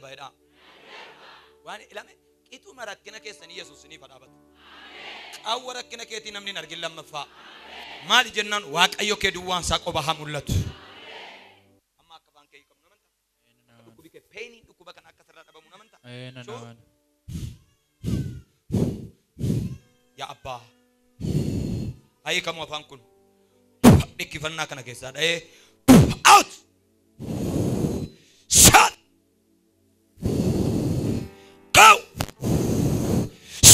darba jedhaa. Waan ilame qixuma rakkina keessanii Yesuus isiniif haa dhaabatu. Qaawwa rakkina keetii namni hin argin lammaffaa. Maali jennaan Waaqayyo kee duwwaan isaa qofa haa mul'atu. Amma akka afaan kee hiikamu namantaa? Akka dhukkubi kee peeniin dhukkuba kana akka sirraa dhabamu namantaa? Ee, So- nan amana. Yaa abbaa. Haa hiikamu afaan kun. Dhikkifannaa kana keessaa dha'ee out! Shut! Go!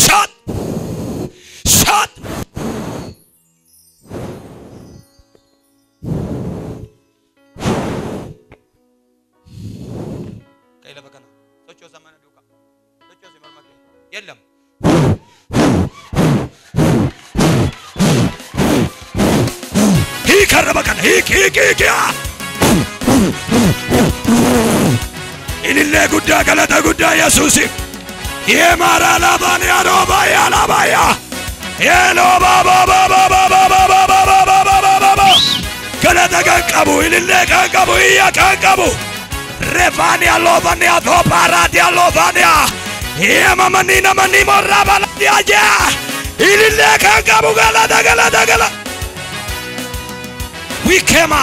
Shut! Shut! Ka'i lafa kana. Sochoosa mana duukaa. Sochoosi morma kee. Yellam. Hiika arraba kana hiiki hiiki hiiki haa. Ilillee guddaa galata guddaa Yesuusiif. Yeemaara labaaniyaa roobayaa labayaa. Yeeloo baabaa baabaa baabaa baabaa baabaa baabaa baabaa baabaa. Galata kan qabu ilillee kan qabu iyya kan qabu. Refaaniyaa loofaniyaa toopaaraatiyaa loofaniyaa. Yeemamanii namanii morraa baladiyaa jaa. Ilillee kan qabu galata galata galata. Wikema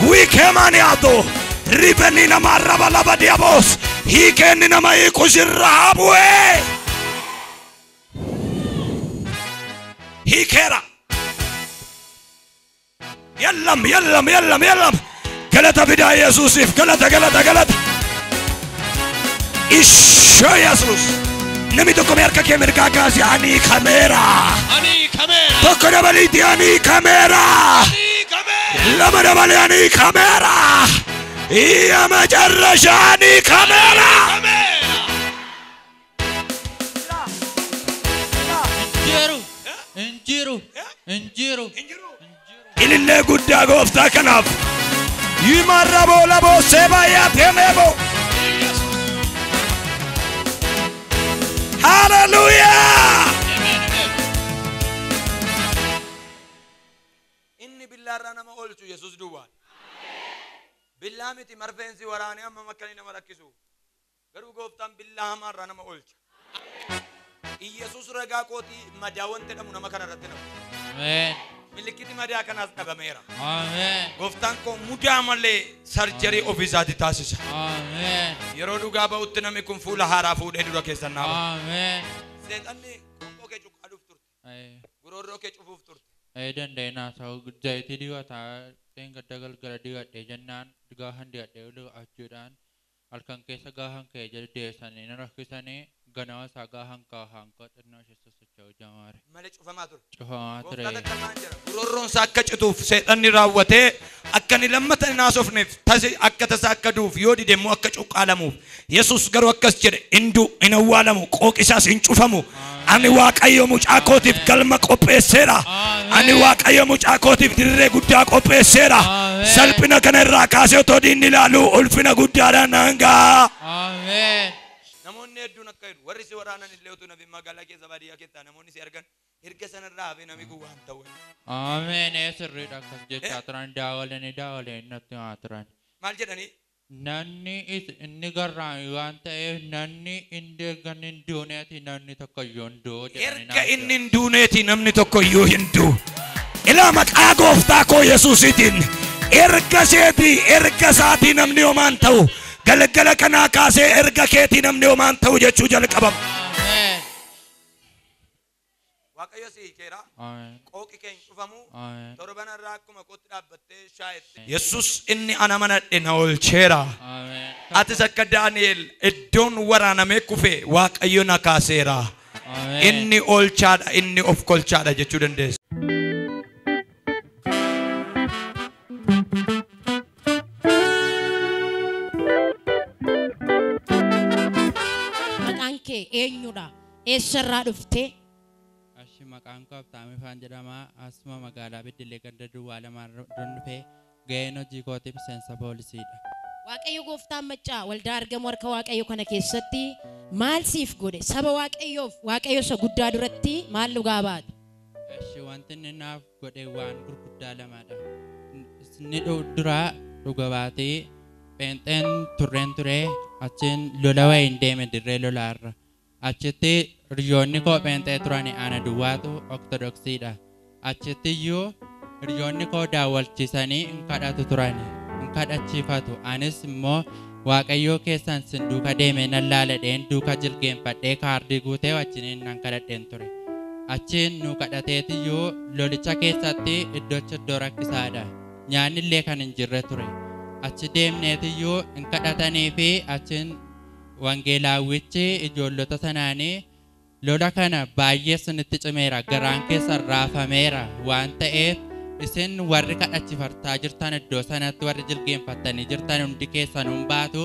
wikema ni ado ribeni nama raba laba diabos hikeni nama ikusirra habue hikera yallam yallam yallam yallam galata bida Yesuusif galata galata galata isho Yesuus namni tokko mee harka kee mirgaa kaasi ani kameera Ani kameera. tokko dabaliiti ani kameera Ani kameera. lama dabalee ani kameera የመጨረሻ ani kameera Kameera. Injiru. Injiru. Injiru. Ilillee guddaa gooftaa kanaaf yimarraboo laboo seebayyaa temeebo haleluuyaa. Inni billaarraa nama oolchu Yesuus duwwaadha. Billaa miti marfeensi waraanee amma makkanii nama rakkisu. Garuu gooftaan billaa hamaarraa nama oolcha. Iyesuus ragaa kootii madaa wanti jedhamu nama kana irratti nama. Ameen. Milikkiti madaa kanaas dhabameera. Ameen. Gooftaan koo mudaa malee sarjarii ofiisaati taasisa. Ameen. Yeroo dhugaa ba'utti namni kun fuula haaraa fuudhee dura keessan naaba. Ameen. Seexanni qoonqoo kee cuqqaaluuf turte. Ee, Goroorroo kee cufuuf turte. ee dandeenyaa ta'u zayitii dibataa gadda galgala dibadhee jennaan gaafan dibadhee achuudhaan halkan keessa gaafan ka'ee jedhu deessanii na rakkisanii ganama isaa gaafan ka'an koo xinnoo ishee sosocho'uu jamaare. Malee cufamaa ture. Cufamaa ture. Gooftaan akka naan jedha. Goroorroon isaa akka cituuf seexanni raawwatee akka inni lammata hin haasofneef tasi akka tasaa akka du'uuf yoo dide immoo akka cuqqaalamuuf. Yesuus garuu akkas jedhe hin du'u hin awwaalamu qooqi isaas hin cufamu. Ani Waaqayyo mucaa kootiif galma qopheesseera. Ani Waaqayyo mucaa kootiif dirree guddaa qopheesseera. Ameen. Salphina kana irraa kaasee otoo diinni ilaalu ulfina guddaadhaan naan ga'a. Ameen. Namoonni hedduun akka jedhu warri si waraanan illee utuu nafi magaalaa keessa baadiyyaa keessaa namoonni si argan erga sanarraa hafee namni kun waan ta'u. Ameen. Ee sirriidha akkas jechaa turan daawwalanii daawwalanii natti himaa turan. Maal jedhanii? Namni inni garraamii waan ta'eef namni inni erga inni hin duuneeti namni tokko iyyuu hin du'u jedhanii Erga naaf inni hin duuneeti namni tokko iyyuu hin du'u. Ilaa maqaa gooftaa koo Yesuusiitiin erga seetii erga isaatii namni homaan ta'u galgala kanaa kaasee erga keetii namni homaan ta'u jechuu jalqabama. Ameen. Waaqayyo si hiikeera. Ameen. Qooqi kee hin cufamu. Ameen. Torbanarraa akkuma kootti dhaabbattee shaayette. Yesuus inni ana manadhe na oolcheera. Ameen. Atis akka Daani'el iddoon waraanamee kufe Waaqayyo na kaaseera. Ameen. Inni oolchaadha, inni of kolchaadha jechuu dandeessa. Maqaan kee eenyudha? Eessarraa dhufte? Ashi maqaan koo Abtaamii Faan jedhama. Asuma magaalaa Beddellee ganda duwwaa lamaan dhufee ga'een hojii kootiif miseensa poolisiidha. Waaqayyo gooftaan maccaa waldaa argamu harka Waaqayyo kana keessatti maal siif godhe? Saba Waaqayyoof Waaqayyo isa guddaa duratti maal dhugaa baata? Ashi wanti inni naaf godhe waan gurguddaa lamadha. Inni duraa dhuga baatee Pheenxeen turreen ture achiin lola wayiin deeme dirree lolaarra. Achitti hiriyoonni koo pheenxee turan ana duwwaatu ortodoksiidha. Achitti iyyuu hiriyoonni koo daawwachiisanii hin kadhatu turan. Hin kadhachiifatu. Anis immoo Waaqayyoo keessan sin duuka deemee nan laaladheen duuka jilgeenfadhee kaardii guutee wajjiniin nan kadhadheen ture. Achiin nu kadhateetiyyuu lolicha keessatti iddocha iddoo rakkisaadha. Nyaanni illee kan hin jirre ture. Achi deemneetiyyuu hin kadhatanii fi achiin wangeelaawwichi ijoollota sanaanii lola kana baay'ee sinitti cimeera garaan keessan raafameera waan ta'eef isin warri kadhachiifataa jirtan iddoo sanatti warri jilgeenfattanii jirtan hundi keessan hin baatu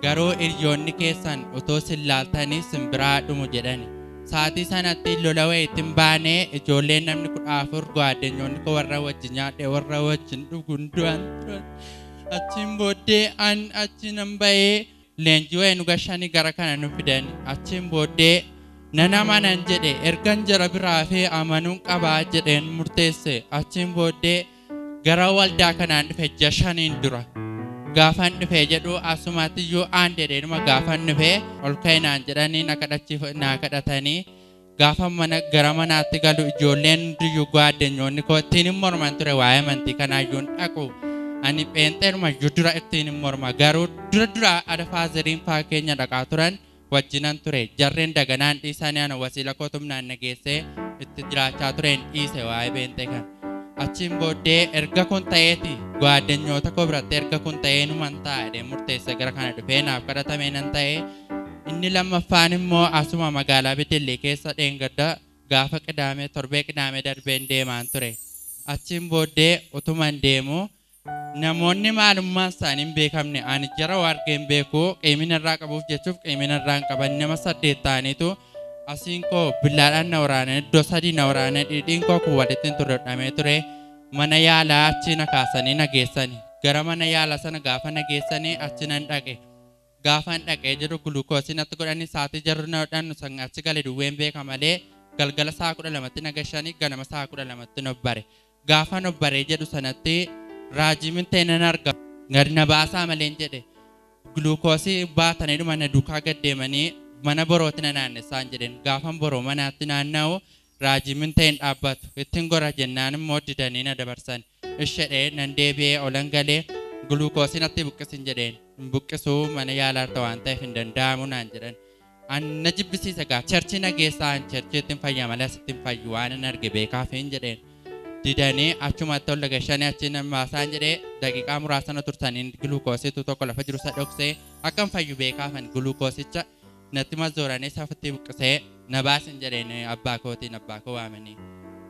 garuu hiriyoonni keessan utuu sin laaltanii sin biraa dhumu jedhani. Saatii sanatti lola wayiitti hin baane ijoolleen namni 14 gwaaddenyoonni koo warra wajjin nyaadhe warra wajjin dhuguun du'an turan. Achiin booddee an achi nan ba'ee leenjii wayii nu gashanii gara kana nu fidan. Achiin booddee nan amanan jedhe ergan jara biraa fi amanuun qabaa jedheen murteesse. Achiin booddee gara waldaa kanaan dhufe ji'a 5 dura. Gaafan dhufe jedhu asumatti iyyuu aan jedheenuma gaafan dhufe ol ka'inaan jedhanii na kadhatanii gaafa mana gara manaatti galu ijoolleen hundiyyuu gwaaddenyoonni koo ittiin hin morman ture waa'ee amantii kanaayyuu hin dhaqu. Ani pheenxeenuma iyyuu dura ittiin hin morma garuu dura dura ada faazeriin faa keenya dhaqaa turan wajjinan ture jarreen daganaan dhiisanii ana wasiila koo tumnaan na geessee itti jiraachaa tureen dhiise waa'ee pheenxee kana. Achiin booddee erga kun ta'eeti gwaaddenyoota koo biratti erga kun ta'ee numan ta'a jedhee murteesse gara kana dhufee naaf kadhatamee nan ta'e. Inni lammaffaan immoo asuma magaalaa Beddellee keessa dheengadda gaafa qidaamee torbee qidaamee darbeen deemaan ture. Achiin booddee utuman deemu namoonni maalummaan isaanii hin beekamne ani jara wargeen beeku qeemina irraa qabuuf jechuuf qeemina irraa hin qaban nama 8 ta'aniitu asiin koo billaadhaan na waraananii iddoo 3 na waraananii dhidhiin koo kun walitti hin turre ture mana yaalaa achi na kaasanii na geessani. Gara mana yaalaa sana gaafa na geessanii achi nan dhaqe. Gaafa hin dhaqee jedhu gulukoosii natti godhanii sa'aatii jarri na hodhannu san achi gale duwween beeka malee galgala sa'a 12tti na gashanii ganama sa'a 12tti na bare. Gaafa na baree jedhu sanatti raajiin ta'e nan arga. Gadi na baasaa malee hin jedhe. Gulukoosii baatanii dhuma na duukaa gad deemanii mana borootti na naannessaan jedheen. Gaafan boroo manaatti naanna'u raajiin ta'e hin dhaabbatu. Ittiin gora jennaan immoo didanii na dabarsan. Ishedhee nan deebi'ee olan galee gulukoosii natti buqqisin jedheen. Hin buqqisuu mana yaalaarta waan ta'eef hin danda'amu naan jedhan. An na jibbisiise gaa cherchii na geessaa an cherchiitti hin fayya malee asitti hin fayyu waan hin arge beekaaf hin jedheen. Didanii achumatti ol gashanii achi nan baasaan jedhee daqiiqaa muraasa na tursanii gulukoosiitu tokko lafa jiru isa dhoksee akka hin fayyu beekaafan gulukoosicha natti mazooranii safatti buqqisee na baasin jedheen abbaa kootiin abbaa koo waamanii.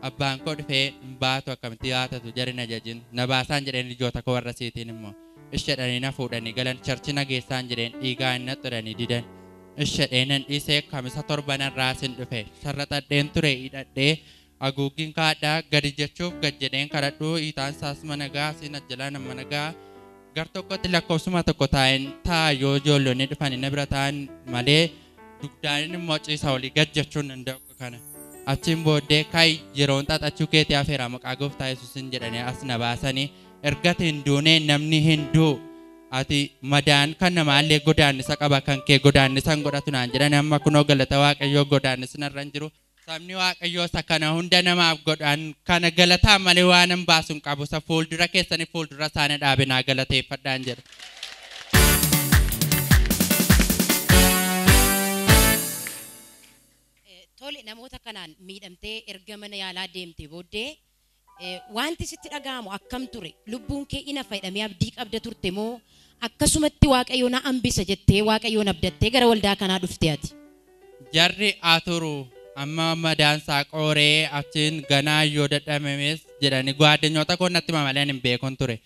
Abbaan koo dhufee hin baatu akkamitti yaatatu jari na jajin na baasaan jedheen ijoota koo warra siitiin immoo ishedhanii na fuudhanii galan cherchi na geessaan jedheen dhiigaa hin naxxudhanii didan. Ishedhee nan dhiisee kamisa torbanan raasin dhufe sharraxadheen ture hidhadhee haguuggiin kaadhaa gadi jechuuf gad jedheen kadhadhuu hiitaan isaas mana gaa siin ajjalaa nama mana gaa gar tokkotti lakkoofsuma tokko taa'een taa'a yoo ijoollonni dhufanii na bira taa'an malee dugdaan immoo ciisa olii gad jechuun danda'u kana. Achiin booddee kai yeroon xaxachuu keetii hafeera maqaa gooftaa Yesuusin jedhanii as na baasanii erga ati hin duune namni hin du'u ati madaan kan namaallee godaannisa qaba kan kee godaannisa hin godhatu naan jedhan amma kunoo galata Waaqayyoo godaannisi narra hin jiru. Sabni Waaqayyoo isa kana hunda namaaf godhan kana galataa malee waan hin baasu hin qabu isa fuuldura keessanii fuuldura isaanii dhaabe naa galateeffadhaan jedha. Tole namoota kanaan miidhamtee erga mana yaalaa deemte booddee wanti sitti dhaga'amu akkam ture? Lubbuun kee ina fayyadamee abdii qabda turte moo akkasumatti Waaqayyo na hambisa jettee Waaqayyoon abdattee gara waldaa kanaa dhufte ati? Jarri aturu amma madaansaa qooree achiin ganaa yoo dadhabames jedhanii gwaaddenyoota koo natti mamaleen hin beekon ture.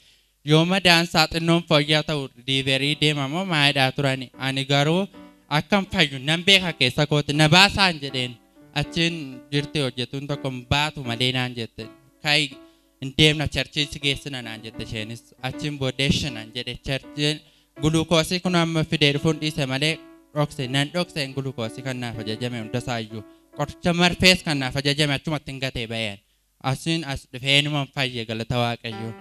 Yoo madaansaa xinnoon fooyya'aa ta'u diiverii deemamoo maayidhaa turani. Ani garuu akkam fayyu nan beeka keessa kooti na baasaan jedheen. Achiin jirti hojjetuun tokko hin baatu malee naan jette. Kai hin deemna cherchiichi geessina naan jette isheenis. Achiin booddee shanaan jedhe cherchiin gulukoosii kun amma fidee dhufuun dhiise malee dhokse nan dhokse gulukoosii kan naaf ajajame hundasaayyuu. Qoricha marfees kan naaf ajajame achumatti hin gatee ba'een. Asiin as dhufee numan fayye galata Waaqayyoo.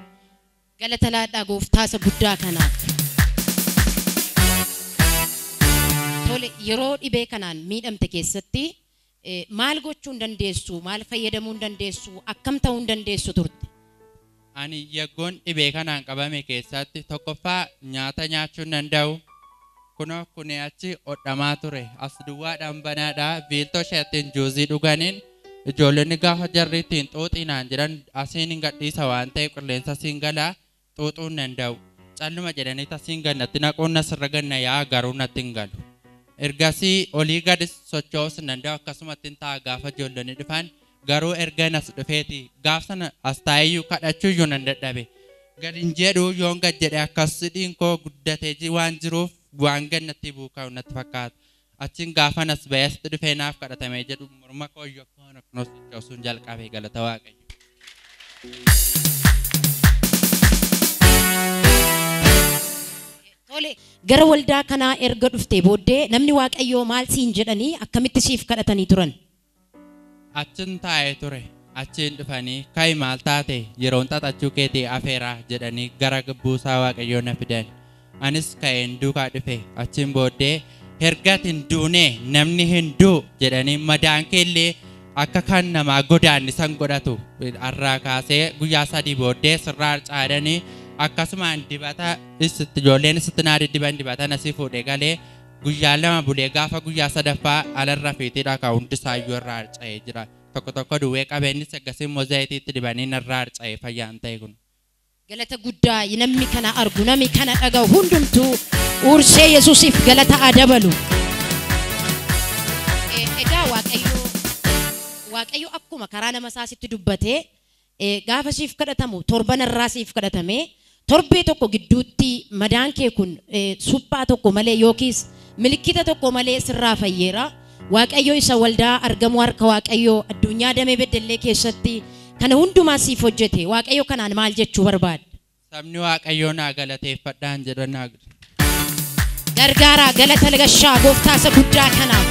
Galata laadhaa gooftaa isa guddaa kanaaf. Tole yeroo dhibee kanaan miidhamte keessatti maal gochuu hin dandeessu, maal fayyadamuu hin dandeessu, akkam ta'uu hin dandeessu turte? Ani yaggoon dhibee kanaan qabame keessatti tokkoffaa nyaata nyaachuu hin danda'u. Kunoo kuni achi hodhamaa ture. As duwwaadhaan banaadhaa viiltoo isheetiin juuzii dhuganiin ijoollonni gaafa jarri ittiin xuuxinaan jiran asiin hin gadhiisa waan ta'eef qilleensa asiin galaa xuuxuu hin danda'u. Calluma jedhanii asiin gannatti naquun asirra ganna yaa garuu natti hin galu. Ergasii olii gadi socho'uus hin danda'u akkasumatti hin taa'a gaafa ijoollonni dhufan garuu erga as dhufeeti gaaf sana as taa'eyyuu kadhachuuyyuu nan dadhabe. Gad hin jedhu yoon gad jedhe akkas hidhiin koo guddatee waan jiruuf waan gannatti buukaa'u natti fakkaata. Achiin gaafan as ba'ee asitti dhufee naaf kadhatamee jedhu morma koo iyyuu akkuma akkuma sochoosuun jalqabe galata Waaqayyo. Tole gara waldaa kanaa erga dhuftee booddee namni Waaqayyoo maal siin jedhanii akkamitti siif kadhatanii turan? Achiin taa'ee ture. Achiin dhufanii ka'i maal taate yeroon xaxachuu keetii afeeraa jedhanii gara buusaa Waaqayyoo na fidan. Anis ka'een duukaa dhufe. Achiin booddee erga ati hin duune namni hin du'u jedhanii madaan keellee akka kan namaa godaannisan godhatu har'aa kaasee guyyaa 3 booddee sirraa harcaadhanii akkasumaan dibata ijoolleen isitti naa diddiban dibatan asii fuudhee galee guyyaa 2 bulee gaafa guyyaa 3ffaa alarra fiitiidha ka hundisaayyuu irraa harca'ee jira. Tokko tokko duwwee qabeenyis akkasii immoo zayitiitti dibanii narraa harca'ee fayyaan ta'e kun. Galata guddaa namni kana argu namni kana dhaga'u hundumtuu ursee Yesuusiif galata haa dabalu. Egaa Waaqayyo akkuma karaa nama isaa sitti dubbatee gaafa siif kadhatamu torban irraa siif kadhatame torbee tokko gidduutti madaan kee kun suphaa tokko malee yookiis milikkita tokko malee sirraa fayyeera. Waaqayyo isa waldaa argamu harka Waaqayyo addunyaa damee beddellee keessatti kana hundumaa siif hojjete. Waaqayyo kanaan maal jechuu barbaada? Sabni Waaqayyoo naa galateeffadhaan jedhan naa gargaaraa galata lagashaa gooftaa isa guddaa kanaaf.